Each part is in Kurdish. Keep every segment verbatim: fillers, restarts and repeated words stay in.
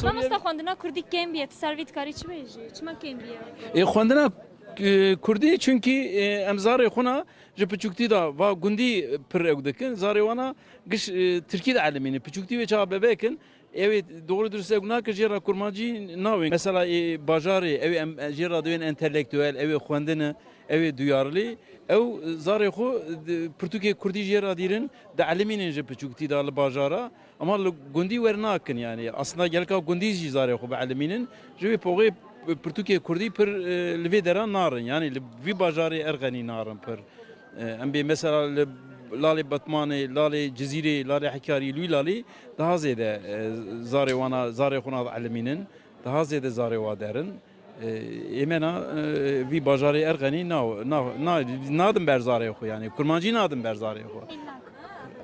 Mamoste, xwendina kurdî kêm biye, tu ser vî dikarî çi bêjî? Çima kêm biye? Ê, xwendina, e, kurdî, çunkî, e, em zarê xwe na ji piçûktî de va gundî pir ew dikin. Zarê wana giş, e, tirkî de elimînin. Piçûktî wê çaxa bebek in. Ew ê doğru dürüst ew nake jê re kurmancî nawên. Mesela, ê, bajarê, ew ê em, jê re dewên entelektuel, ew ê xwendine, ew ê duyarlî. Ew zarê xwe, e, pirtûkê kurdî jê re dîrin, di elimînin ji piçûktî de li bajara. Ama li gundî wernakin yani. Aslında gelka gundî jî zarê xwe bielimînin. Ji wê poxê pirtûkê kurdî pir, e, li vê dera narin. Yani li vî bajarê Erxenî narin pir. E, em bê mesela li Lalê Batmanê, Lalê Cizîrê, Lalê Hekarî, li wî lalî daha zêde, e, zarê wana, zarê xwe na dielimînin. Daha zêde zarê wa derin. E, ê me na, e, vî bajarê Erxenî na, na, na, nadin ber zarê xwe yani. Kurmancî nadin ber zarê xwe.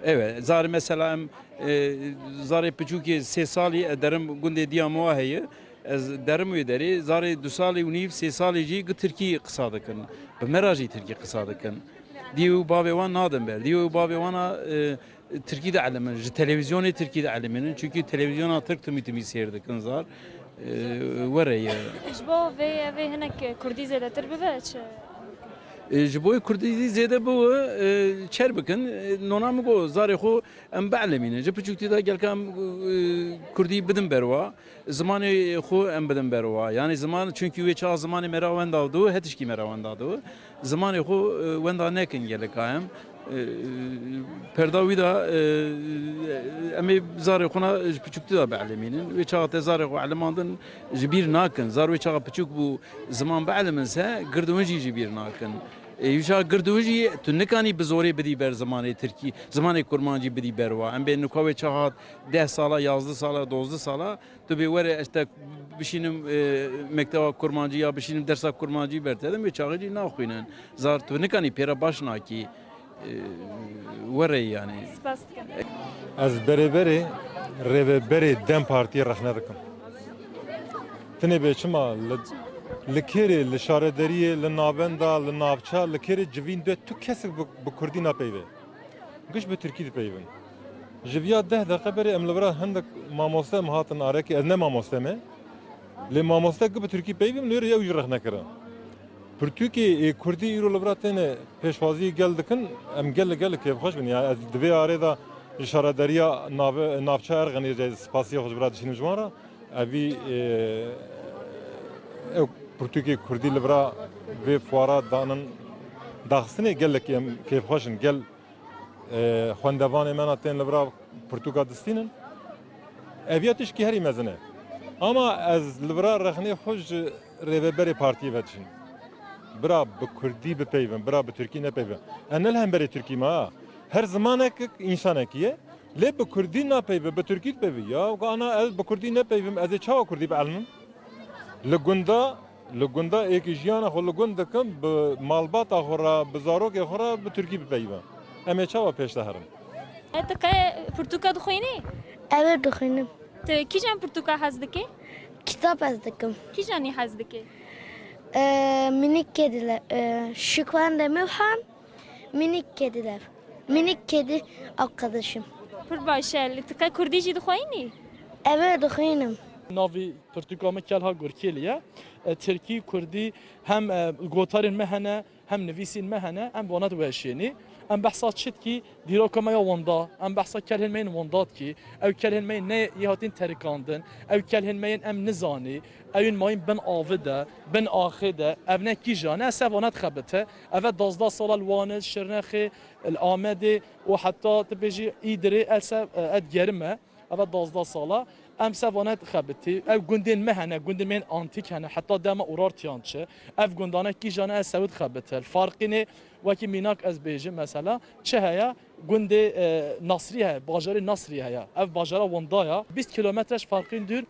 Evet, zarê mesela em, e, zarê piçûkê sê salî, e, derim gundê diya me wa heye. Ez derim wê derê, zarê du salî û nîv, sê salî jî gi tirkî qisa dikin. Bi me re jî tirkî qisa dikin. Diyê û bavê wan nadin ber. Diyê û bavê wana, e, tirkî dielimin. Ji televîzyonê tirkî dielimin. Çunkî televîzyona tirk timî timî seyr dikin zar. E, were ye. Ji bo vê, vê hinek kurdî zêdetir bibe, çi? E, ji bo kurdî zêde biwe, e, çer bikin. E, nona min got, zarê xwe em bielimînin. Ji piçûktî de gelka em, e, kurdî bidin berwa. Zimanê xwe em bidin berwa. Yani ziman, çunkî wê çaxa zimanê me re wenda diwe, hetişkî me re wenda diwe. Zimanê xwe, e, wenda nekin geleka em. E, perda wî de, e, em ê zarê xwe na ji piçûktî de bielimînin. Wê çaxa te zarê xwe elimandin ji bîr nakin. Zar wê çaxa piçûk bû, ziman bieliminse, gird win jî ji bîr nakin. E, wî çaxa gird win jî tu nikanî bi zorê bidî ber zimanê tirkî, zimanê kurmancî bidî berwa. Em bê nika wê çaxa deh sala, yazdeh sala, dozdeh sala, tu bê were ez te bişînim, e, mekteba kurmancî ya bişînim dersa kurmancî ber te din, wê çaxê jî naxwînin. Zar tu nikanî pê re baş nakî, e, were yani. Spas dikim. Ez berê berê rêveberê DEM Partiyê rexne dikim. Tinê bê çima? Li, li kêrê, li şaredariyê, li navenda, li navça, li kêrê civîn de tu kesek bi, bi kurdî napeyve. Giş bi tirkî dipeyvin. Ji viya deh deqe berê em li vira hindek mamoste em hatin arekê, ez ne mamoste me. Lê mamoste gi bi tirkî peyvim, lê ew jî rexne kirin. Pirtûkê ê kurdî îro li vira têne pêşwazî gel dikin, em gel li gel kêfxweş bin. Ya ez di vê arê de ji şaredariya nave-, navça Erxenê jî spasiya xwe ji vira dişînim ji wan re. Evî, e, ew pirtûkê kurdî li vira vê fuara danin daxistinê gelekî em kêfxweş in. Gel e, xwendevanê me na tên li vira pirtûka distînin. Ev ya tişkî herî mezin e. Ama ez li vira rexnê xwe ji rêveberê partiyê vedişînim. Bira bi kurdî bipeyvin, bira bi tirkî nepeyvin. Ez ne li hemberê tirkî me ha. Her zimanek însanekî ye. Lê bi kurdî napeyve, bi tirkî dipeyve. Ya ana ez bi kurdî nepeyvim, ez ê çawa kurdî bielimim? Li gunda, li gunda êkî jiyana xwe li gund dikim, bi malbata xwe re, bi zarokê xwe re bi tirkî bipeyivin. Em ê çawa pêş de herin? E, tu qe pirtûka dixwînî? Ew ê dixwînim. Tu kîjan pirtûka hez dikî? Kitap ez dikim. Kîjanî hez dikî? E, Minik Kediler, e, Şükran Demirhan. Minik kediler. Minik kedi arkadaşım. Pir baş e. Li tu qe kurdî jî dixwînî? Eve dixwînim. Navî pirtûka min Kelha Gurkêlî ye. E, tirkî, kurdî hem, e, gotarên me hene, hem nivîsên me hene, em vana diweşênî. Em behsa çi dikî? Dîroka me ya winda, em behsa kelhên me yên winda dikî. Ew kelhên me yên ne yê hatin terikandin, ew kelhên me yên em nizanî, ew yên mayîn bin avi de, bin axê de, ev ne kîjan e, ez se vana dixebite. Eve dazdeh sala li Wanê, Şirnexê, li Amedê û heta tu bêjî Îdirê, ez se, e, ez digerime. Eve dazdeh sala. Em se vane xebitî. Ev gundên me hene, gundên me yên antîk hene. Heta dema Urartiyan çi. Ev gundane kîjan e, ez sewit xebite. Farqînê wekî mînak ez bêjim mesela. Çi heye? Gundê, e, Nasrî heye, bajarê Nasrî heye. Ev bajara winda ya. Bîst kilometre ji Farqîn dûr,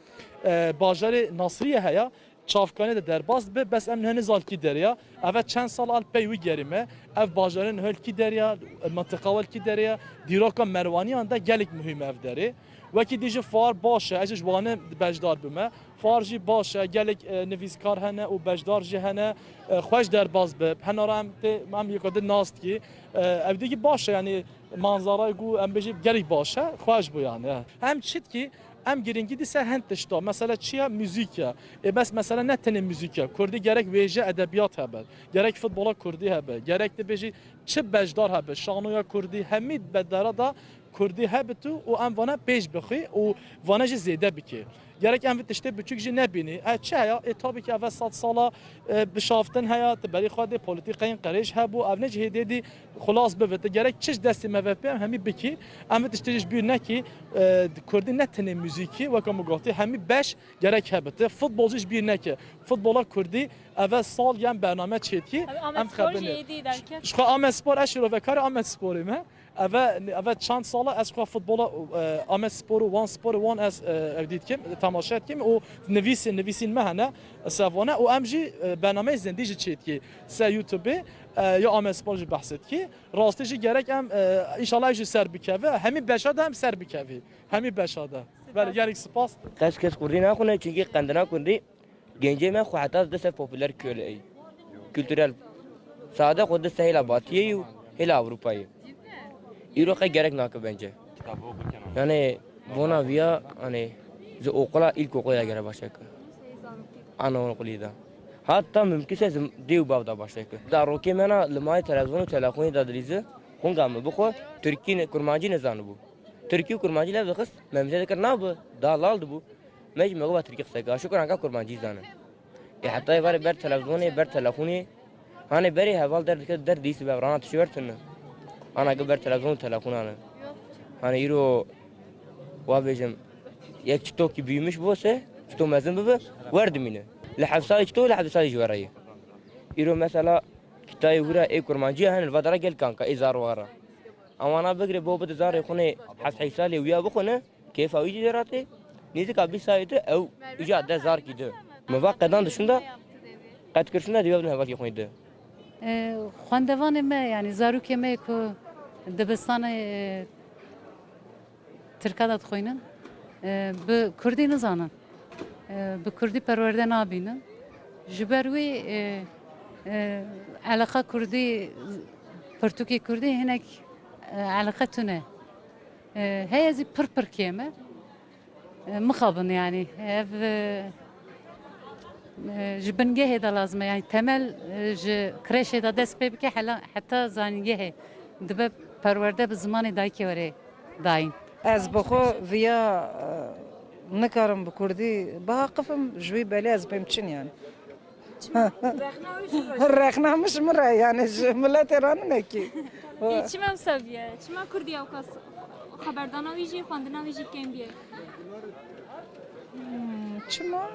e, bajarê Nasrî heye. Çavkanê de derbas dibe, bes em niha nizan li kî derê ya. Eve çend sal a li pey wî gerî me. Ev bajarê niha li kî derê ya, mintiqa we li kî derê ya. Dîroka Merwaniyan de gelek muhîm e ev derê. Wekî dî jî fuar baş e, ez jî ji Wanê beşdar bûme. Fuar jî baş e, gelek, e, nivîskar hene û beşdar jî hene. E, xweş derbas be. Hena re em tê, em yeka din nas dikî. E, ev dî jî baş e, yanî manzarayê ku em bêjî gelek baş e, xweş bû yanî. Em çi dikî? Em girîngî dî ser hin tişta. Mesela çi ye? Muzîk e. Ê bes mesela ne tenê muzîk e. Kurdî gerek wêje edebiyat hebe. Gerek futbola kurdî hebe. Gerek dibêjî çi beşdar hebe. Şanoya kurdî hemî bedera da kurdî hebitu û em vana pêş bixî û vana jî zêde bikê. Gerek em vî tiştê biçûk jî nebînî. E, çi heye? Ê, tabii ki eve sed sala, e, bişaftin heye, ti berî xwe dê polîtîkeyên qirêj hebû, ev ne ji hêdê dî xulas bivite. Gerek çi ji destê me ve pê em hemî bikî. Em vî tiştê jî ji bîr nekî. E, kurdî ne tenê muzîkî, weke min gotî, hemî beş gerek hebite. Futbol jî ji bîr neke. Futbola kurdî eve sal yên bername çêdikî. Abi, Ahmet Em Spor xebin jî ê. Êdî derket. Ji xwe Ahmet Spor, ez şîrovekarê Ahmet Sporê me. Eve, eve çend sala ez xwe futbola, e, Amed Spor û Wan Spor û Wan ez, e, ev dî dikim, temaşe dikim û nivîsên, nivîsîn me hene, sevane û em jî, e, bernameyê zindî jî çêdikî ser YouTubeê, e, ya Amed Spor jî behs dikî. Rastî jî gerek em, e, înşallah ev jî ser bikeve, hemî beşa de em ser bikevî. Hemî beşa de. Belê, gelek spas. Kes kes kurdî naxwine, çunkî qendina kurdî Gencê me xwe heta di ser popüler köleyî. Kültürel. Sade xwe di ser hêla batiyê û hêla Ewropayê. Îro qey gerek nake bence. Yani bona viya, hani, ji okula, ilkokula gere başlake. Anaokulî de. Hatta mümkünse ji dê û bav da başlake. Zarokê me na li malê televizyon û telefonê de dilîzi, xunga min bixwe, Tirkî ne, Kurmancî nezanibû. Tirkî û Kurmancî lev dixist, me min jê dikir nabi, da lal dibû. Me jî me goba Tirkî qise ke, aşo kiranka Kurmancî zane. Ê heta êvarê ber televizonê, ber telefonê, hanê berê heval der dike, der dîs be, rana tiştê wer tune. Ana ge ber televizon û telefonane. Hanê îro, wa bêjim, yek çitokî büyümüş bose, çito mezin bibe, wer dimîne. Li heft salî çito, li heft salî ji we re ye. Îro mesela, kitayê hûra ê Kurmancî ya hene, li va dara gel kanka, ê zar wara. Ewana bigire bo bide zarê xwe nê heft heyş salê wiya bixwine, kêfa wî jî jê re tê. Nêzîka bîst salê de ew îca de zarkî de. Min va qedan dişûn de, qedkirşûn de dî webin hevalkî xwe de. E, xwendevanê me, yanî zarokê me ku dibistanê, e, Tirka de dixwînin, e, bi kurdî nizanin. E, bi kurdî perwerde nabînin. Ji ber wî, e, e, eleqa kurdî, pirtûkê kurdî hinek, e, eleqe tune. E, heye zî pir pir kêm e. E, mixabin yanî. Ev, e, e, ji bingehê de lazim e. Yanî temel, e, ji kreşê de dest pê bike hela, heta zanîngehê. Dibe perwerde bi zimanê dayikê were dayîn. Ez bi xwe viya, e, nikarim bi kurdî biaqifim, ji wî belê ez bêm çin yani. Çima? Rexna wî ji re. Rexna min ji min re yani, ji miletê re nine kî. Ê, çima wisa bûye? Çima kurdî ewqas xeberdana wî jî, xwendina wî jî kêm bûye? Hmm, çima?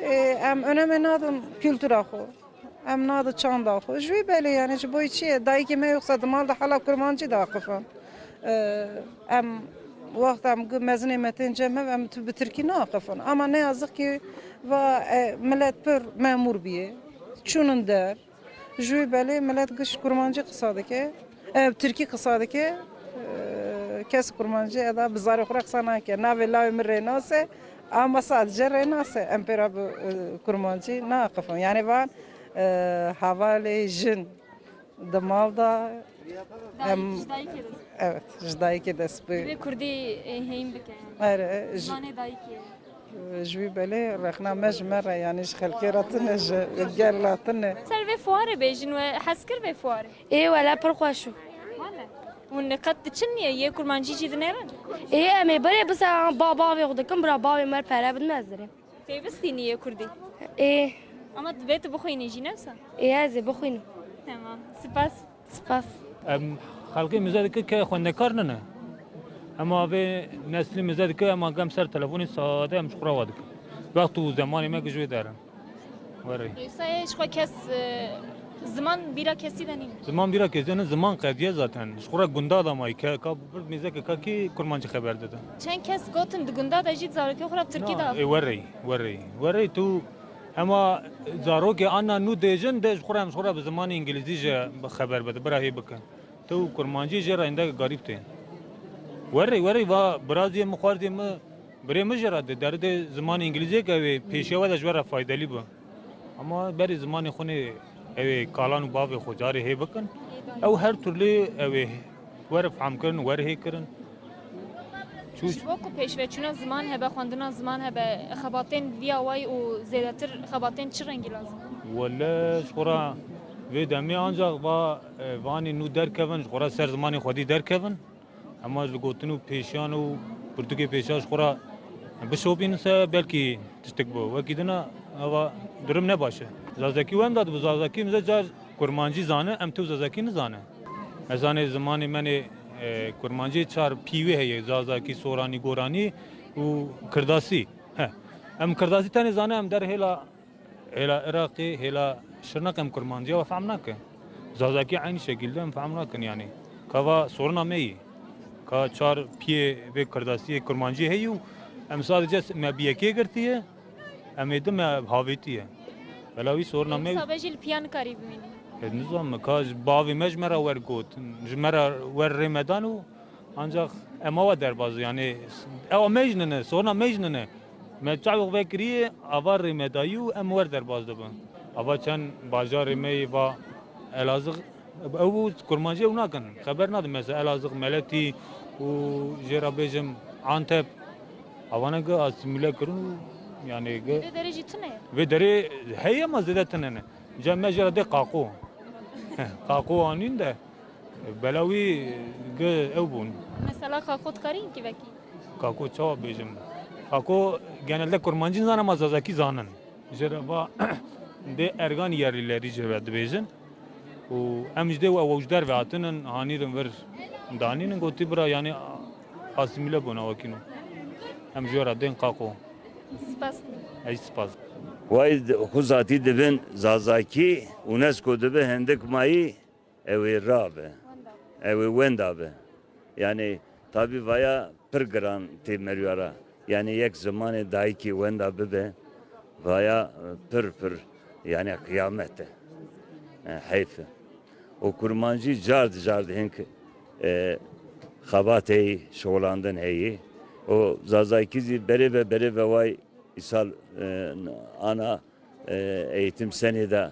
Ê, em önemê nadin kultura xwe. Em nadi çanda xwe. Ji wî belê yani, ji bo çi ye? Dayikê me yoksa di mal de hala kurmancî diaqifin. Ee, em wext em gu-, mezinê me tên cem hev, em tu bi tirkî naaqifin. Ama ne yazık ki va, e, millet pir memur bîye. Çûnin der. Ji wî belê millet giş kurmancî qisa dike. E, tirkî qisa dike. E, kes kurmancî eda bi zarê xwe re qisa nake. Navê lawê min Rênas e. Ama sadece Rênas e. Em pê re bi, e, kurmancî naaqifin. Yani van, e, hevalê jin di mal de Dayik, em, ji dayikê dest. Evet, ji dayikê dest bi. Divê kurdî, e, heyîn bike yani. Ere, ji, Zimanê dayikê. Ji wî belê rexna me ji me re, yani ji xelkê re tune, ji gel re tune. Ser vê fuarê bêjin we hez kir vê fuarê? Ê wele pir xweş û. Wele. Hûn qet diçin niye? Yê kurmancî jî dinêrin? Ê em ê berê bisa ba bavê xwe dikin, bira bavê me pere bidin ez dirêm. Pêwistî nî yê kurdî? Ê. Ama divê tu bixwînî jî ne wisa? Ê ez ê bixwînim. Tamam. Spas. Spas. Em xelkê mize dike ke xwendekar nine. Ema vê neslî mize dike, ema gem ser telefonê sade em ji xwe re wa dikin. Wext û zemanê me giş wê derin. Werê. Rêsayê ji xwe kes, e, ziman bîra kesî de nîn. Ziman bîra kesî de nîn, ziman qediye zaten. Ji xwe re gunda da mayî ke, ka bir mize ke ka kî kurmancî xeber dide. Çend kes gotin di gunda de jî zarokê xwe re bi tirkî da. Ê, werê, werê. Werê tu Hema zarokê anna nû dêjin de ji xwe re, em ji xwe re bi zimanê îngilîzî jî bi xeber bide, bira hê bikin. Tu kurmancî jê re hindek garîb tê. Werê, werê va biraziyê min, xwarziyê min, birê min jê re de, deri de zimanê îngilîziyê ke wê pêşiya we de ji we re faydelî bi. Ama berî zimanê xwe nê ew ê kalan û bavê xwe carê hê bikin. Ew her türlü ew ê were fehmkirin, were hê kirin. Ji bo ku pêşveçûna ziman hebe, xwendina ziman hebe, xebatên vî awayî û zêdetir xebatên çi rengî lazim in? Wele ji xwe re vê demê ancaq va, e, vanê nû derkevin, ji xwe re ser zimanê xwedî derkevin. Hema ji gotin û pêşiyan û pirtûkê pêşiya ji xwe re bişopînin se belkî tiştek bo. Wekî din e, eva durum ne baş e. Zazakî wenda dibe, Zazakî mize car kurmancî zane, em tu Zazakî nizane. Ez zanê zimanê me nê, e, kurmancî çar pî wê heye, Zazakî, Soranî, Goranî û Kirdasî. He. Em Kirdasî tenê zane, em der hêla Hêla Iraqê, hêla Şirneq em kurmanciya we fehm nake. Zazakî eynî şekilde em fehm nakin yani. Ka va soruna me yî. Ka çar piyê vê kirdasiyê kurmancî heyî û em sadece me bi yekê girtiye, em ê di me havêtiye. Bela wî soruna me. Sabe jî li piya nikarî bimînî. Ez nizanim, ka ji bavê me ji me re wer got, ji me re wer rê me dan û Ancak em awa derbaz, yani, ewa me jî nine, soruna me jî nine. Me çawa vekiriye, ava rê me dayî û em wer derbaz dibin. Ava çend bajarê me yê va Elazığ, ew û kurmancî ew nakin. Xeber nadin mesela Elazığ, Meletî û jê re bêjim Antep. Avana gi asîmîle kirin û, yani, gi Vê derê jî tune ye. Vê derê heye ama zêde tune ne. Ca me jê re dê qaqo. Qaqo anîn de. Bela wî gi ew bûn. Mesela qaqo dikarî hinkî vekî? Qaqo çawa bêjim? Qaqo genelde kurmancî nizane ama zazakî zanin. Jê re va dê ergan yerlileri jê re dibêjin. Û em ji dê û ew ji derve hatinin, hanîrin vir danînin, gotî bira, yani asîmîle bûna wekîno. Em jê re dên qaqo. Spas. Ey spas. Way di-, xwe zatî dibin zazakî, UNESCO dibe hindik mayî, ew ê rabe. Ew ê wenda be. Yani, tabî vaya pir giran tê merwiyara. Yani, yek zimanê dayikî wenda bibe, vaya, e, pir pir, yani, qiyamet e. E, heyf e. Û kurmancî card card hink, e, xebat heyî, şixulandin heyî. Û zazakî zî berê ve, berê ve way îsal, e, ana, e, eğitim senê de,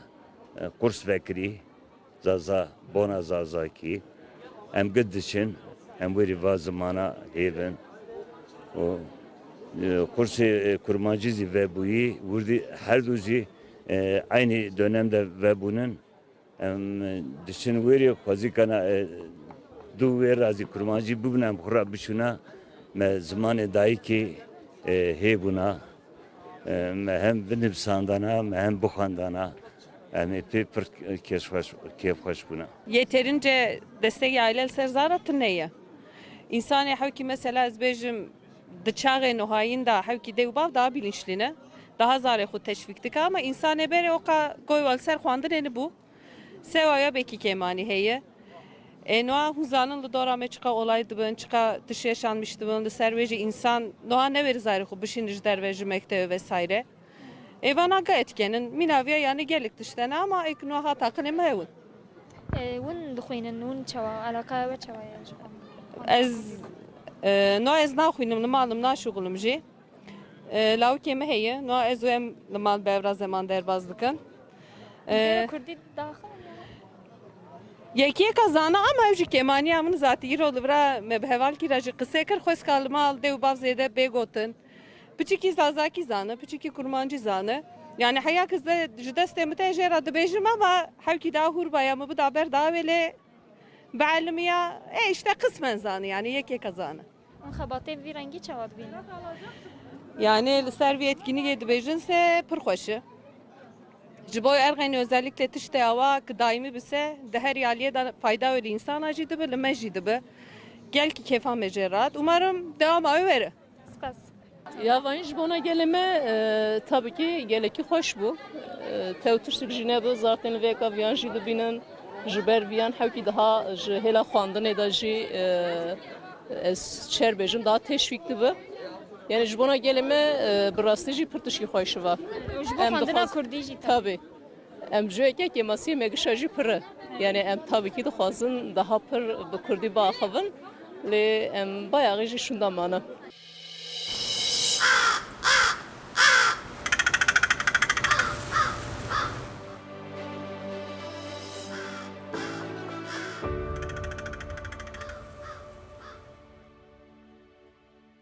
e, kurs vekirî, Zaza, bona Zazakî. Em gi diçin, em werî va zimana hêvin. Û, e, kursê, e, kurmancî zî vebûyî, wirdî her du zî, e, eynî dönem de vebûnin. Em, e, diçin wêrê xwezîkana, e, du wêr razî kurmancî bibûna, em xwe re biçûna, me zimanê dayikê, e, hêbûna, e, me hem binivsandana, me hem bixwendana, em ê pê pir kêfxweş, kêfxweş bûna. Yeterince destek aile li ser zara tune ye. Însanê hewkî mesela ez bêjim di çaxê nuhayîn de hewkî dê û bav daha bilinçlî ne. Daha zarê xwe teşvîk dike ama însanê berê oqa goy wek ser xwendinê nibû. Sewaya belkî kêmanî heye. E, noa hûn zanin li dora me çiqa olay dibin, çiqa tişt yaşanmiş dibin, li ser wê jî însan noa newêri zarê xwe bişînin ji derve ji mektebe vesaire. Ê vana ga etkenin, mîna viya yani gelek tişt hene ama êk noa hat aqilê me ew in. E, hûn dixwînin, hûn çawa, eleqeya we çawa ye ji xwe? Ez, e, noa ez naxwînim, li mal im, naşuxilim jî. E, lawikê me heye, no ez û em li mal bi ev re zeman derbas dikin. E, Kurdî daxil ye? Yekî yeka zana ama ew jî kêmaniya min zatî îro li vira me bi hevalkî re jî qise kir, xwest ka li mal dê û bav zêde bê gotin. Piçikî zazakî zane, piçikî kurmancî zane. Yani heya ki ji destê min tê jê re dibêjim ama hewkî daha hûr baya min bida ber dawê lê bielimiya, e, işte qismen zane, yani yekî yeka zane. Hûn xebatê vî rengî çawa dibînin? Yani li ser vî etkinîkê dibêjin se pir xweş e. Ji bo erxenî özellikle tiştê awa ki daîmî bise di her aliyê de fayda wê li însana jî dibe, li me jî dibe. Gelkî kêfa me jê re hat. Umarım dewama wê were. Spas. Ya vayîn ji bona gelê me, e, tabii ki gelekî xweş bû. E, tew tiştik jî nebû, zaten vêka viyan jî dibînin. Ji ber viyan hewkî daha ji hêla xwendinê de jî, e, ez çer bêjim, daha teşwîk dibe. Yani ji bona gelê me, e, bi rastî jî pir tişkî xweş va. Ji bo Em xwendina dixwaz- kurdî jî tabii. Tabii. Em cihekê kêmasiyê me gişa jî pir e. Yani em tabii ki dixwazin daha pir bi kurdî biaxivin. Lê em bayağı jî şunda mane.